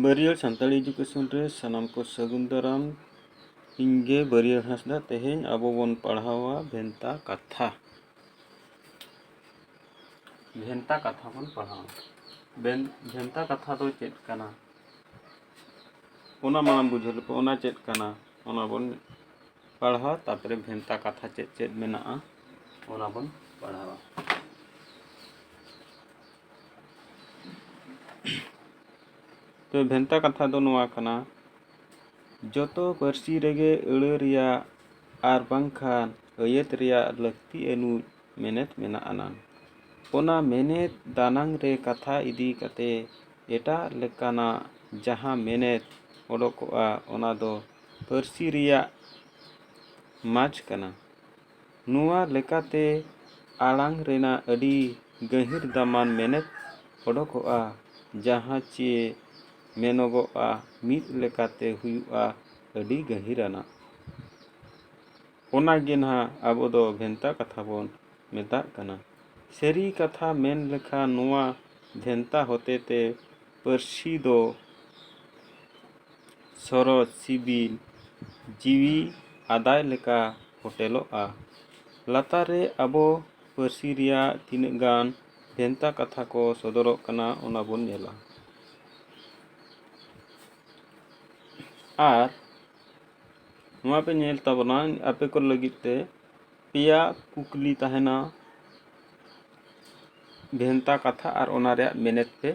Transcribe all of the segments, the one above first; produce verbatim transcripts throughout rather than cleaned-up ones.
ᱵᱟᱹᱨᱭᱟᱹᱲ Santali education ᱨᱮ ᱥᱟᱱᱟᱢ ᱠᱚ ᱥᱟᱹᱜᱩᱱ ᱫᱟᱨᱟᱢ᱾ ᱤᱧ ᱜᱮ ᱵᱟᱹᱨᱭᱟᱹᱲ ᱦᱟᱸᱥᱫᱟ᱾ ᱛᱮᱦᱮᱧ ᱟᱵᱚ ᱵᱚᱱ ᱯᱟᱲᱦᱟᱣᱟ ᱵᱷᱮᱱᱛᱟ ᱠᱟᱛᱷᱟ᱾ ᱵᱷᱮᱱᱛᱟ ᱠᱟᱛᱷᱟ ᱵᱚᱱ ᱯᱟᱲᱦᱟᱣᱟ᱾ ᱵᱷᱮᱱ- ᱵᱷᱮᱱᱛᱟ ᱠᱟᱛᱷᱟ ᱫᱚ ᱪᱮᱫ ᱠᱟᱱᱟ? ᱚᱱᱟ ᱢᱟᱲᱟᱝ ᱵᱩᱡᱷᱟᱹᱣ ᱞᱮᱯᱮ, ᱚᱱᱟ ᱪᱮᱫ ᱠᱟᱱᱟ? ᱚᱱᱟ ᱵᱚᱱ ᱯᱟᱲᱦᱟᱣᱟ, ᱛᱟᱨᱯᱚᱨᱮ ᱵᱷᱮᱱᱛᱟ ᱠᱟᱛᱷᱟ ᱪᱮᱫ ᱪᱮᱫ ᱢᱮᱱᱟᱜᱼᱟ, ᱚᱱᱟ ᱵᱚᱱ ᱯᱟᱲᱦᱟᱣᱟ᱾ ᱛᱚ, ᱵᱷᱮᱱᱛᱟ ᱠᱟᱛᱷᱟ ᱫᱚ ᱱᱚᱣᱟ ᱠᱟᱱᱟ, ᱡᱚᱛᱚ ᱯᱟᱹᱨᱥᱤ ᱨᱮᱜᱮ ᱟᱹᱲᱟᱹ ᱨᱮᱭᱟᱜ ᱟᱨ ᱵᱟᱝᱠᱷᱟᱱ ᱟᱹᱭᱟᱹᱛ ᱨᱮᱭᱟᱜ ᱞᱟᱹᱠᱛᱤ ᱟᱹᱱᱩᱡ ᱢᱮᱱᱮᱛ ᱢᱮᱱᱟᱜ ᱟᱱᱟᱝ᱾ ᱚᱱᱟ ᱢᱮᱱᱮᱛ ᱫᱟᱱᱟᱝ ᱨᱮ ᱠᱟᱛᱷᱟ ᱤᱫᱤ ᱠᱟᱛᱮ ᱮᱴᱟᱜ ᱞᱮᱠᱟᱱᱟᱜ ᱡᱟᱦᱟᱸ ᱢᱮᱱᱮᱛ ᱚᱰᱚᱠᱚᱜᱼᱟ, ᱚᱱᱟ ᱫᱚ ᱯᱟᱹᱨᱥᱤ ᱨᱮᱭᱟᱜ ᱢᱟᱡᱽ ᱠᱟᱱᱟ᱾ ᱱᱚᱣᱟ ᱞᱮᱠᱟᱛᱮ ᱟᱲᱟᱝ ᱨᱮᱱᱟᱜ ᱟᱹᱰᱤ ᱜᱟᱹᱦᱤᱨ ᱫᱟᱢᱟᱱ ᱢᱮᱱᱮᱛ ᱚᱰᱚᱠᱚᱜᱼᱟ, ᱡᱟᱦᱟᱸ ᱪᱮ ᱢᱮᱱᱚᱜᱚᱜᱼᱟ, ᱢᱤᱫ ᱞᱮᱠᱟᱛᱮ ᱦᱩᱭᱩᱜᱼᱟ ᱟᱹᱰᱤ ᱜᱟᱹᱦᱤᱨᱟᱱᱟᱜ᱾ ᱚᱱᱟ ᱜᱮ ᱱᱟᱦᱟᱜ ᱟᱵᱚ ᱫᱚ ᱵᱷᱮᱱᱛᱟ ᱠᱟᱛᱷᱟ ᱵᱚᱱ ᱢᱮᱛᱟᱜ ᱠᱟᱱᱟ᱾ ᱥᱟᱹᱨᱤ ᱠᱟᱛᱷᱟ ᱢᱮᱱ ᱞᱮᱠᱷᱟᱱ, ᱱᱚᱣᱟ ᱵᱷᱮᱱᱛᱟ ᱦᱚᱛᱮᱛᱮ ᱯᱟᱹᱨᱥᱤ ᱫᱚ ᱥᱚᱨᱚᱥ, ᱥᱤᱵᱤᱞ, ᱡᱤᱣᱤ ᱟᱫᱟᱭ ᱞᱮᱠᱟ ᱯᱷᱚᱴᱮᱞᱚᱜᱼᱟ᱾ ᱞᱟᱛᱟᱨ ᱨᱮ ᱟᱵᱚ ᱯᱟᱹᱨᱥᱤ ᱨᱮᱭᱟᱜ ᱛᱤᱱᱟᱹᱜ ᱜᱟᱱ ᱵᱷᱮᱱᱛᱟ ᱠᱟᱛᱷᱟ ᱠᱚ ᱥᱚᱫᱚᱨᱚᱜ ᱠᱟᱱᱟ, ᱚᱱᱟ ᱵᱚᱱ ᱧᱮᱞᱟ᱾ ᱟᱨ ᱱᱚᱣᱟ ᱯᱮ ᱧᱮᱞ ᱛᱟᱵᱚᱱᱟ, ᱟᱯᱮ ᱠᱚ ᱞᱟᱹᱜᱤᱫ ᱛᱮ ᱯᱮᱭᱟ ᱠᱩᱠᱞᱤ ᱛᱟᱦᱮᱱᱟ ᱵᱷᱮᱱᱛᱟ ᱠᱟᱛᱷᱟ, ᱟᱨ ᱚᱱᱟ ᱨᱮᱭᱟᱜ ᱢᱮᱱᱮᱛ ᱯᱮ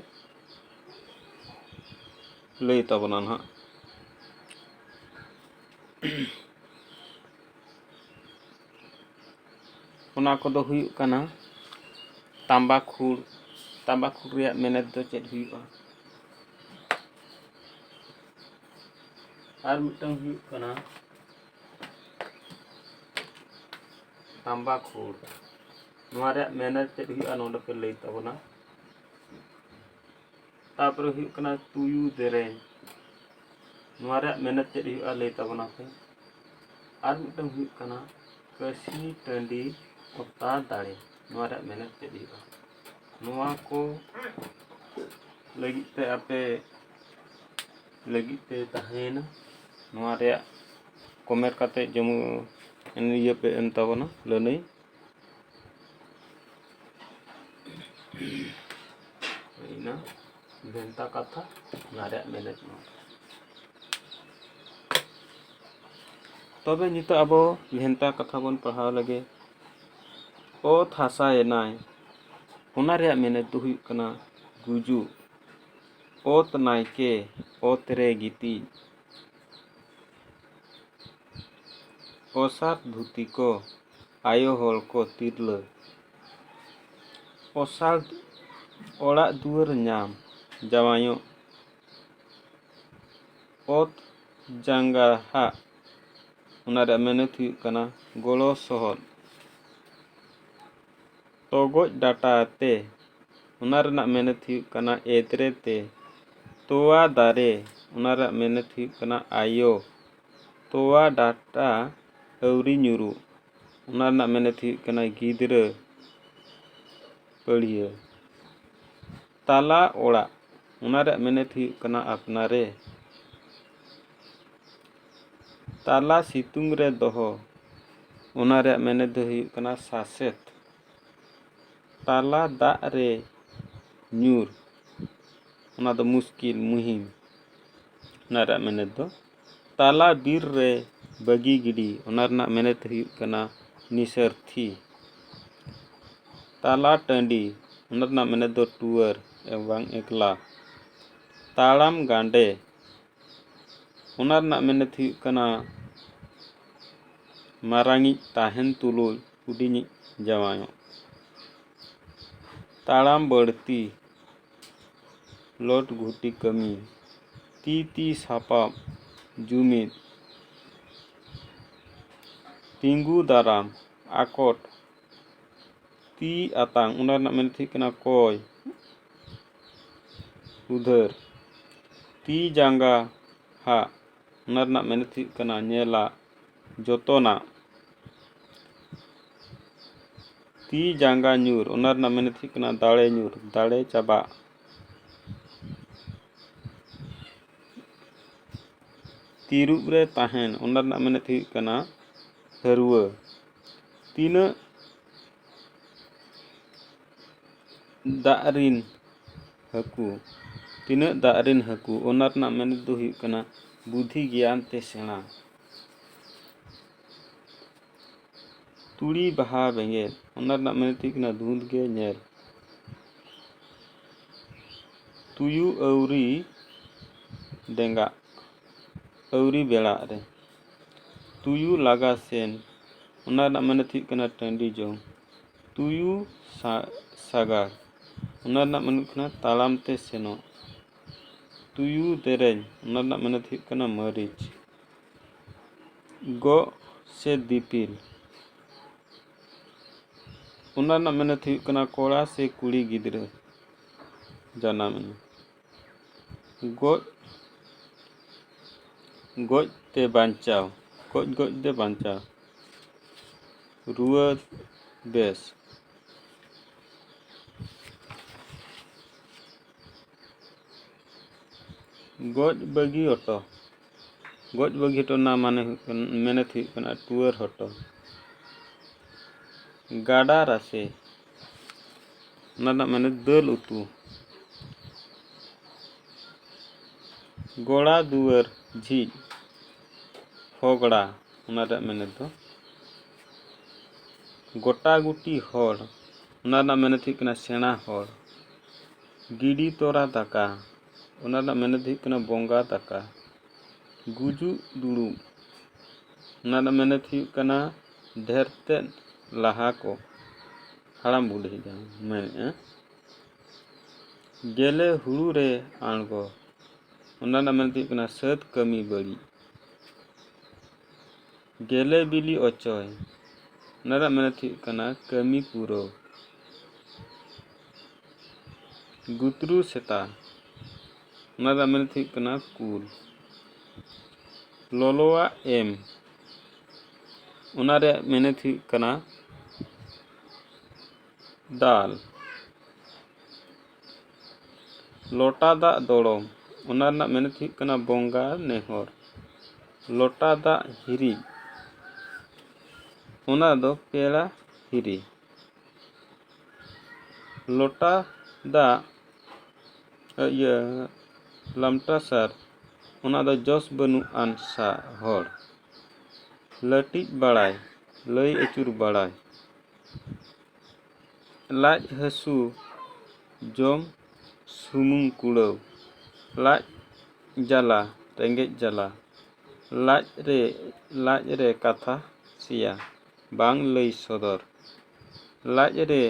ᱞᱟᱹᱭ ᱛᱟᱵᱚᱱᱟ ᱱᱟᱦᱟᱜ᱾ ᱚᱱᱟ ᱠᱚᱫᱚ ᱦᱩᱭᱩᱜ ᱠᱟᱱᱟ ᱛᱟᱢᱵᱟ ᱠᱷᱩᱲ᱾ ᱛᱟᱢᱵᱟ ᱠᱷᱩᱲ ᱨᱮᱭᱟᱜ ᱢᱮᱱᱮᱛ ᱫᱚ ᱪᱮᱫ ᱦᱩᱭᱩᱜᱼᱟ? ᱟᱨ ᱢᱤᱫᱴᱟᱝ ᱦᱩᱭᱩᱜ ᱠᱟᱱᱟ ᱛᱟᱢᱵᱟ ᱠᱷᱩᱲ᱾ ᱱᱚᱣᱟ ᱨᱮᱭᱟᱜ ᱢᱮᱱᱮᱛ ᱪᱮᱫ ᱦᱩᱭᱩᱜᱼᱟ, ᱱᱚᱰᱮ ᱯᱮ ᱞᱟᱹᱭ ᱛᱟᱵᱚᱱᱟ᱾ ᱛᱟᱯᱚᱨᱮ ᱦᱩᱭᱩᱜ ᱠᱟᱱᱟ ᱛᱩᱭᱩ ᱫᱮᱨᱮᱧ᱾ ᱱᱚᱣᱟ ᱨᱮᱭᱟᱜ ᱢᱮᱱᱮᱛ ᱪᱮᱫ ᱦᱩᱭᱩᱜᱼᱟ, ᱞᱟᱹᱭ ᱛᱟᱵᱚᱱᱟ ᱯᱮ᱾ ᱟᱨ ᱢᱤᱫᱴᱟᱝ ᱦᱩᱭᱩᱜ ᱠᱟᱱᱟ ᱠᱟᱹᱥᱤ ᱴᱟᱺᱰᱤ ᱚᱛᱟ ᱫᱟᱲᱮ᱾ ᱱᱚᱣᱟ ᱨᱮᱭᱟᱜ ᱢᱮᱱᱮᱛ ᱪᱮᱫ ᱦᱩᱭᱩᱜᱼᱟ? ᱱᱚᱣᱟ ᱠᱚ ᱞᱟᱹᱜᱤᱫ ᱛᱮ ᱟᱯᱮ ᱞᱟᱹᱜᱤᱫ ᱛᱮ ᱛᱟᱦᱮᱸᱭᱮᱱᱟ᱾ ᱱᱚᱣᱟ ᱨᱮᱭᱟᱜ ᱠᱚᱢᱮᱱᱴ ᱠᱟᱛᱮ ᱡᱮᱢᱚᱱ ᱤᱭᱟᱹ ᱯᱮ ᱮᱢ ᱛᱟᱵᱚᱱᱟ, ᱞᱟᱹᱱᱟᱹᱭ᱾ ᱦᱩᱭᱱᱟ ᱵᱷᱮᱱᱛᱟ ᱠᱟᱛᱷᱟ, ᱚᱱᱟ ᱨᱮᱭᱟᱜ ᱢᱮᱱᱮᱫ ᱱᱚᱣᱟ᱾ ᱛᱚᱵᱮ ᱱᱤᱛᱚᱜ ᱟᱵᱚ ᱵᱷᱮᱱᱛᱟ ᱠᱟᱛᱷᱟ ᱵᱚᱱ ᱯᱟᱲᱦᱟᱣ ᱞᱮᱜᱮ᱾ ᱚᱛ ᱦᱟᱥᱟᱭᱮᱱᱟᱭ, ᱚᱱᱟ ᱨᱮᱭᱟᱜ ᱢᱮᱱᱮᱫ ᱫᱚ ᱦᱩᱭᱩᱜ ᱠᱟᱱᱟ ᱜᱩᱡᱩᱜ᱾ ᱚᱛ ᱱᱟᱭᱠᱮ, ᱚᱛ ᱨᱮ ᱜᱤᱛᱤᱡ᱾ ᱚᱥᱟᱨ ᱫᱷᱩᱛᱤ ᱠᱚ, ᱟᱭᱳ ᱦᱚᱲ ᱠᱚ, ᱛᱤᱨᱞᱟᱹ᱾ ᱚᱥᱟᱨ ᱚᱲᱟᱜ ᱫᱩᱣᱟᱹᱨ ᱧᱟᱢ, ᱡᱟᱶᱟᱭᱚᱜ᱾ ᱚᱛ ᱡᱟᱸᱜᱟᱦᱟᱜ, ᱚᱱᱟ ᱨᱮᱭᱟᱜ ᱢᱮᱱᱮᱛ ᱦᱩᱭᱩᱜ ᱠᱟᱱᱟ ᱜᱚᱲᱚ ᱥᱚᱦᱚᱫ᱾ ᱛᱚᱜᱚᱡ ᱰᱟᱴᱟ ᱛᱮ, ᱚᱱᱟ ᱨᱮᱱᱟᱜ ᱢᱮᱱᱮᱛ ᱦᱩᱭᱩᱜ ᱠᱟᱱᱟ ᱮᱫᱽᱨᱮ ᱛᱮ᱾ ᱛᱚᱣᱟ ᱫᱟᱨᱮ, ᱚᱱᱟ ᱨᱮᱱᱟᱜ ᱢᱮᱱᱮᱛ ᱦᱩᱭᱩᱜ ᱠᱟᱱᱟ ᱟᱭᱳ᱾ ᱛᱚᱣᱟ ᱰᱟᱴᱟ ᱟᱹᱣᱨᱤ ᱧᱩᱨᱩᱜ, ᱚᱱᱟ ᱨᱮᱱᱟᱜ ᱢᱮᱱᱮᱛ ᱦᱩᱭᱩᱜ ᱠᱟᱱᱟ ᱜᱤᱫᱽᱨᱟᱹ ᱯᱟᱹᱲᱤᱭᱟᱹ᱾ ᱛᱟᱞᱟ ᱚᱲᱟᱜ, ᱚᱱᱟ ᱨᱮᱭᱟᱜ ᱢᱮᱱᱮᱛ ᱦᱩᱭᱩᱜ ᱠᱟᱱᱟ ᱟᱯᱱᱟᱨᱮ᱾ ᱛᱟᱞᱟ ᱥᱤᱛᱩᱝ ᱨᱮ ᱫᱚᱦᱚ, ᱚᱱᱟ ᱨᱮᱭᱟᱜ ᱢᱮᱱᱮᱛ ᱫᱚ ᱦᱩᱭᱩᱜ ᱠᱟᱱᱟ ᱥᱟᱥᱮᱛ᱾ ᱛᱟᱞᱟ ᱫᱟᱜ ᱨᱮ ᱧᱩᱨ, ᱚᱱᱟ ᱫᱚ ᱢᱩᱥᱠᱤᱞ, ᱢᱩᱦᱤᱢ, ᱚᱱᱟ ᱨᱮᱭᱟᱜ ᱢᱮᱱᱮᱛ ᱫᱚ᱾ ᱛᱟᱞᱟ ᱵᱤᱨ ᱨᱮ ᱵᱟᱹᱜᱤ ᱜᱤᱰᱤ, ᱚᱱᱟ ᱨᱮᱱᱟᱜ ᱢᱮᱱᱮᱛ ᱦᱩᱭᱩᱜ ᱠᱟᱱᱟ ᱱᱤᱥᱟᱹᱨᱛᱷᱤ᱾ ᱛᱟᱞᱟ ᱴᱟᱺᱰᱤ, ᱚᱱᱟ ᱨᱮᱱᱟᱜ ᱢᱮᱱᱮᱛ ᱫᱚ ᱴᱩᱣᱟᱹᱨ ᱮᱵᱚᱝ ᱮᱠᱞᱟ᱾ ᱛᱟᱲᱟᱢ ᱜᱟᱸᱰᱮ, ᱚᱱᱟ ᱨᱮᱱᱟᱜ ᱢᱮᱱᱮᱛ ᱦᱩᱭᱩᱜ ᱠᱟᱱᱟ ᱢᱟᱨᱟᱝᱤᱡ ᱛᱟᱦᱮᱱ ᱛᱩᱞᱩᱡ ᱦᱩᱰᱤᱧᱤᱡ ᱡᱟᱶᱟᱭᱚᱜ᱾ ᱛᱟᱲᱟᱢ ᱵᱟᱹᱲᱛᱤ, ᱞᱚᱴ ᱜᱷᱩᱴᱤ ᱠᱟᱹᱢᱤ᱾ ᱛᱤ ᱛᱤ ᱥᱟᱯᱟᱵ, ᱡᱩᱢᱤᱫ᱾ ᱛᱤᱸᱜᱩ ᱫᱟᱨᱟᱢ, ᱟᱠᱚᱴ᱾ ᱛᱤ ᱟᱛᱟᱝ, ᱚᱱᱟ ᱨᱮᱱᱟᱜ ᱢᱮᱱᱮᱛ ᱦᱩᱭᱩᱜ ᱠᱟᱱᱟ ᱠᱚᱭ, ᱩᱫᱷᱟᱹᱨ᱾ ᱛᱤ ᱡᱟᱸᱜᱟ ᱦᱟᱜ, ᱚᱱᱟ ᱨᱮᱱᱟᱜ ᱢᱮᱱᱮᱛ ᱦᱩᱭᱩᱜ ᱠᱟᱱᱟ ᱧᱮᱞᱟᱜ, ᱡᱚᱛᱚᱱᱟᱜ᱾ ᱛᱤ ᱡᱟᱸᱜᱟ ᱧᱩᱨ, ᱚᱱᱟ ᱨᱮᱱᱟᱜ ᱢᱮᱱᱮᱛ ᱦᱩᱭᱩᱜ ᱠᱟᱱᱟ ᱫᱟᱲᱮ ᱧᱩᱨ, ᱫᱟᱲᱮ ᱪᱟᱵᱟᱜ᱾ ᱛᱤᱨᱩᱵ ᱨᱮ ᱛᱟᱦᱮᱱ, ᱚᱱᱟ ᱨᱮᱱᱟᱜ ᱢᱮᱱᱮᱛ ᱦᱩᱭᱩᱜ ᱠᱟᱱᱟ ᱦᱟᱹᱨᱣᱟᱹ᱾ ᱛᱤᱱᱟᱹᱜ ᱫᱟᱜ ᱨᱤᱱ ᱦᱟᱹᱠᱩ, ᱛᱤᱱᱟᱹᱜ ᱫᱟᱜ ᱨᱤᱱ ᱦᱟᱹᱠᱩ, ᱚᱱᱟ ᱨᱮᱱᱟᱜ ᱢᱮᱱᱮᱛ ᱫᱚ ᱦᱩᱭᱩᱜ ᱠᱟᱱᱟ ᱵᱩᱫᱷᱤ ᱜᱮᱭᱟᱱ ᱛᱮ ᱥᱮᱬᱟ᱾ ᱛᱩᱲᱤ ᱵᱟᱦᱟ ᱵᱮᱸᱜᱮᱫ, ᱚᱱᱟ ᱨᱮᱱᱟᱜ ᱢᱮᱱᱮᱛ ᱦᱩᱭᱩᱜ ᱠᱟᱱᱟ ᱫᱷᱩᱸᱛ ᱜᱮ ᱧᱮᱞ᱾ ᱛᱩᱭᱩ ᱟᱹᱣᱨᱤ ᱰᱮᱸᱜᱟᱜ, ᱟᱹᱣᱨᱤ ᱵᱮᱲᱟᱜ ᱨᱮ᱾ ᱛᱩᱭᱩ ᱞᱟᱜᱟ ᱥᱮᱱ, ᱚᱱᱟ ᱨᱮᱱᱟᱜ ᱢᱮᱱᱮᱛ ᱦᱩᱭᱩᱜ ᱠᱟᱱᱟ ᱴᱟᱺᱰᱤ ᱡᱚᱝ᱾ ᱛᱩᱭᱩ ᱥᱟ-, ᱥᱟᱜᱟᱲ, ᱚᱱᱟ ᱨᱮᱱᱟᱜ ᱢᱮᱱᱮᱛ ᱦᱩᱭᱩᱜ ᱠᱟᱱᱟ ᱛᱟᱲᱟᱢ ᱛᱮ ᱥᱮᱱᱚᱜ᱾ ᱛᱩᱭᱩ ᱫᱮᱨᱮᱧ, ᱚᱱᱟ ᱨᱮᱱᱟᱜ ᱢᱮᱱᱮᱛ ᱦᱩᱭᱩᱜ ᱠᱟᱱᱟ ᱢᱟᱹᱨᱤᱪ᱾ ᱜᱚᱜ ᱥᱮ ᱫᱤᱯᱤᱞ, ᱚᱱᱟ ᱨᱮᱱᱟᱜ ᱢᱮᱱᱮᱛ ᱦᱩᱭᱩᱜ ᱠᱟᱱᱟ ᱠᱚᱲᱟ ᱥᱮ ᱠᱩᱲᱤ ᱜᱤᱫᱽᱨᱟᱹ ᱡᱟᱱᱟᱢ ᱮᱱᱟ᱾ ᱜᱚᱡ, ᱜᱚᱡ ᱛᱮ ᱵᱟᱧᱪᱟᱣ, ᱜᱚᱡ ᱜᱚᱡ ᱛᱮ ᱵᱟᱧᱪᱟᱣ, ᱨᱩᱣᱟᱹ ᱵᱮᱥ᱾ ᱜᱚᱡ ᱵᱟᱹᱜᱤ ᱚᱴᱚ, ᱜᱚᱡ ᱵᱟᱹᱜᱤ ᱦᱚᱴᱚ ᱨᱮᱱᱟᱜ ᱢᱟᱱᱮ ᱦᱩᱭᱩᱜ ᱠᱟᱱᱟ, ᱢᱮᱱᱮᱛ ᱦᱩᱭᱩᱜ ᱠᱟᱱᱟ ᱴᱩᱣᱟᱹᱨ ᱦᱚᱴᱚ᱾ ᱜᱟᱰᱟ ᱨᱟᱥᱮ, ᱚᱱᱟ ᱨᱮᱱᱟᱜ ᱢᱮᱱᱮᱛ ᱫᱟᱹᱞ ᱩᱛᱩ᱾ ᱜᱚᱲᱟ ᱫᱩᱣᱟᱹᱨ ᱡᱷᱤᱡ, ᱦᱚᱜᱽᱲᱟ, ᱚᱱᱟ ᱨᱮᱭᱟᱜ ᱢᱮᱱᱮᱛ ᱫᱚ᱾ ᱜᱚᱴᱟ ᱜᱩᱴᱤ ᱦᱚᱲ, ᱚᱱᱟ ᱨᱮᱱᱟᱜ ᱢᱮᱱᱮᱛ ᱦᱩᱭᱩᱜ ᱠᱟᱱᱟ ᱥᱮᱬᱟ ᱦᱚᱲ᱾ ᱜᱤᱰᱤ ᱛᱚᱨᱟ ᱫᱟᱠᱟ, ᱚᱱᱟ ᱨᱮᱱᱟᱜ ᱢᱮᱱᱮᱛ ᱦᱩᱭᱩᱜ ᱠᱟᱱᱟ ᱵᱚᱸᱜᱟ ᱫᱟᱠᱟ᱾ ᱜᱩᱡᱩᱜ ᱫᱩᱲᱩᱵ, ᱚᱱᱟ ᱨᱮᱱᱟᱜ ᱢᱮᱱᱮᱛ ᱦᱩᱭᱩᱜ ᱠᱟᱱᱟ ᱰᱷᱮᱨ ᱛᱮᱫ ᱞᱟᱦᱟ ᱠᱚ, ᱦᱟᱲᱟᱢ ᱵᱩᱰᱷᱤ ᱡᱟᱦᱟᱸ ᱢᱮᱱᱮᱫᱼᱟ᱾ ᱜᱮᱞᱮ ᱦᱩᱲᱩ ᱨᱮ ᱟᱬᱜᱚ, ᱚᱱᱟ ᱨᱮᱱᱟᱜ ᱢᱮᱱᱮᱛ ᱦᱩᱭᱩᱜ ᱠᱟᱱᱟ ᱥᱟᱹᱛ ᱠᱟᱹᱢᱤ ᱵᱟᱹᱲᱤᱡ᱾ ᱜᱮᱞᱮ ᱵᱤᱞᱤ ᱚᱪᱚᱭ, ᱚᱱᱟ ᱨᱮᱱᱟᱜ ᱢᱮᱱᱮᱛ ᱦᱩᱭᱩᱜ ᱠᱟᱱᱟ ᱠᱟᱹᱢᱤ ᱯᱩᱨᱟᱹᱣ᱾ ᱜᱩᱛᱨᱩ ᱥᱮᱛᱟ, ᱚᱱᱟ ᱨᱮᱱᱟᱜ ᱢᱮᱱᱮᱛ ᱦᱩᱭᱩᱜ ᱠᱟᱱᱟ ᱠᱩᱞ᱾ ᱞᱚᱞᱚᱣᱟᱜ ᱮᱢ, ᱚᱱᱟ ᱨᱮᱭᱟᱜ ᱢᱮᱱᱮᱛ ᱦᱩᱭᱩᱜ ᱠᱟᱱᱟ ᱫᱟᱞ᱾ ᱞᱚᱴᱟ ᱫᱟᱜ ᱫᱚᱲᱚᱢ, ᱚᱱᱟ ᱨᱮᱱᱟᱜ ᱢᱮᱱᱮᱛ ᱦᱩᱭᱩᱜ ᱠᱟᱱᱟ ᱵᱚᱸᱜᱟ ᱱᱮᱦᱚᱨ᱾ ᱞᱚᱴᱟ ᱫᱟᱜ ᱦᱤᱨᱤᱡ, ᱚᱱᱟ ᱫᱚ ᱯᱮᱲᱟ ᱦᱤᱨᱤ᱾ ᱞᱚᱴᱟ ᱫᱟᱜ, ᱤᱭᱟᱹ, ᱞᱟᱢᱴᱟ ᱥᱟᱨ, ᱚᱱᱟ ᱫᱚ ᱡᱚᱥ ᱵᱟᱹᱱᱩᱜ ᱟᱱ ᱥᱟ-, ᱦᱚᱲ᱾ ᱞᱟᱹᱴᱤᱡ ᱵᱟᱲᱟᱭ, ᱞᱟᱹᱭ ᱟᱹᱪᱩᱨ ᱵᱟᱲᱟᱭ᱾ ᱞᱟᱡ ᱦᱟᱹᱥᱩ, ᱡᱚᱢ ᱥᱩᱢᱩᱝ ᱠᱩᱲᱟᱹᱣ᱾ ᱞᱟᱡ ᱡᱟᱞᱟ, ᱨᱮᱸᱜᱮᱡ ᱡᱟᱞᱟ᱾ ᱞᱟᱡ ᱨᱮ, ᱞᱟᱡ ᱨᱮ ᱠᱟᱛᱷᱟ ᱥᱮᱭᱟ, ᱵᱟᱝ ᱞᱟᱹᱭ ᱥᱚᱫᱚᱨ᱾ ᱞᱟᱡ ᱨᱮ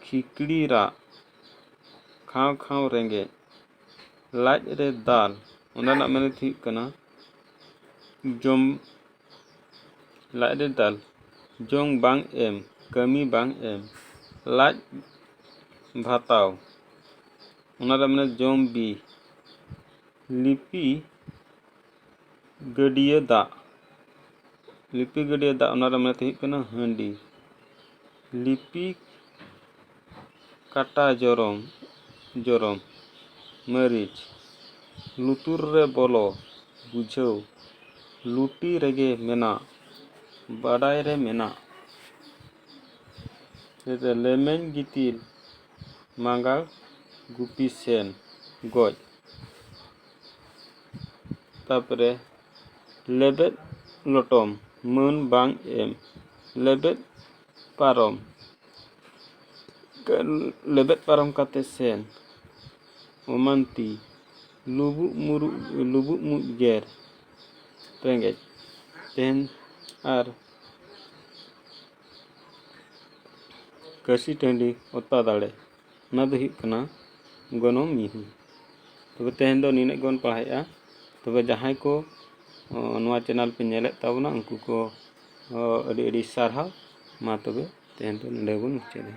ᱠᱷᱤᱠᱲᱤ ᱨᱟᱜ, ᱠᱷᱟᱶ ᱠᱷᱟᱶ ᱨᱮᱸᱜᱮᱡ᱾ ᱞᱟᱡ ᱨᱮ ᱫᱟᱞ, ᱚᱱᱟ ᱨᱮᱱᱟᱜ ᱢᱮᱱᱮᱛ ᱦᱩᱭᱩᱜ ᱠᱟᱱᱟ ᱡᱚᱢ, ᱞᱟᱡ ᱨᱮ ᱫᱟᱞ, ᱡᱚᱢ ᱵᱟᱝ ᱮᱢ, ᱠᱟᱹᱢᱤ ᱵᱟᱝ ᱮᱢ᱾ ᱞᱟᱡ ᱵᱷᱟᱛᱟᱣ, ᱚᱱᱟ ᱨᱮ ᱢᱟᱱᱮ ᱡᱚᱢ ᱵᱤ᱾ ᱞᱤᱯᱤ ᱜᱟᱹᱰᱭᱟᱹ ᱫᱟᱜ, ᱞᱤᱯᱤ ᱜᱟᱹᱰᱭᱟᱹ ᱫᱟᱜ, ᱚᱱᱟ ᱨᱮ ᱢᱟᱱᱮ ᱦᱩᱭᱩᱜ ᱠᱟᱱᱟ ᱦᱟᱺᱰᱤ᱾ ᱞᱤᱯᱤ ᱠᱟᱴᱟ ᱡᱚᱨᱚᱢ, ᱡᱚᱨᱚᱢ, ᱢᱟᱹᱨᱤᱪ᱾ ᱞᱩᱛᱩᱨ ᱨᱮ ᱵᱚᱞᱚ, ᱵᱩᱡᱷᱟᱹᱣ᱾ ᱞᱩᱴᱤ ᱨᱮᱜᱮ ᱢᱮᱱᱟᱜ, ᱵᱟᱰᱟᱭ ᱨᱮ ᱢᱮᱱᱟᱜ᱾ ᱞᱮᱢᱮᱧ ᱜᱤᱛᱤᱞ, ᱢᱟᱸᱜᱟᱲ ᱜᱩᱯᱤ ᱥᱮᱱ, ᱜᱚᱡ᱾ ᱛᱟᱯᱚᱨᱮ ᱞᱮᱵᱮᱫ ᱞᱚᱴᱚᱢ, ᱢᱟᱹᱱ ᱵᱟᱝ ᱮᱢ᱾ ᱞᱮᱵᱮᱫ ᱯᱟᱨᱚᱢ, ᱞᱮᱵᱮᱫ ᱯᱟᱨᱚᱢ ᱠᱟᱛᱮ ᱥᱮᱱ᱾ ᱚᱢᱟᱱᱛᱤ, ᱞᱩᱵᱩᱜ ᱢᱩᱨᱩᱜ, ᱞᱩᱵᱩᱜ ᱢᱩᱡ ᱜᱮᱨ᱾ ᱨᱮᱸᱜᱮᱡ ᱛᱮᱦᱮᱧ ᱟᱨ ᱠᱟᱹᱥᱤ ᱴᱟᱺᱰᱤ ᱚᱛᱟ ᱫᱟᱲᱮ, ᱚᱱᱟ ᱫᱚ ᱦᱩᱭᱩᱜ ᱠᱟᱱᱟ ᱜᱚᱱᱚᱝ ᱢᱤᱦᱩ᱾ ᱛᱚᱵᱮ ᱛᱮᱦᱮᱧ ᱫᱚ ᱱᱤᱱᱟᱹᱜ ᱜᱮᱵᱚᱱ ᱯᱟᱲᱦᱟᱣᱮᱫᱼᱟ᱾ ᱛᱚᱵᱮ ᱡᱟᱦᱟᱸᱭ ᱠᱚ, ᱚ, ᱱᱚᱣᱟ ᱪᱮᱱᱮᱞ ᱯᱮ ᱧᱮᱞᱮᱫ ᱛᱟᱵᱚᱱᱟ, ᱩᱱᱠᱩ ᱠᱚ, ᱚ, ᱟᱹᱰᱤ ᱟᱹᱰᱤ ᱥᱟᱨᱦᱟᱣ᱾ ᱢᱟ ᱛᱚᱵᱮ ᱛᱮᱦᱮᱧ ᱫᱚ ᱱᱚᱰᱮ ᱜᱮᱵᱚᱱ ᱢᱩᱪᱟᱹᱫᱟ᱾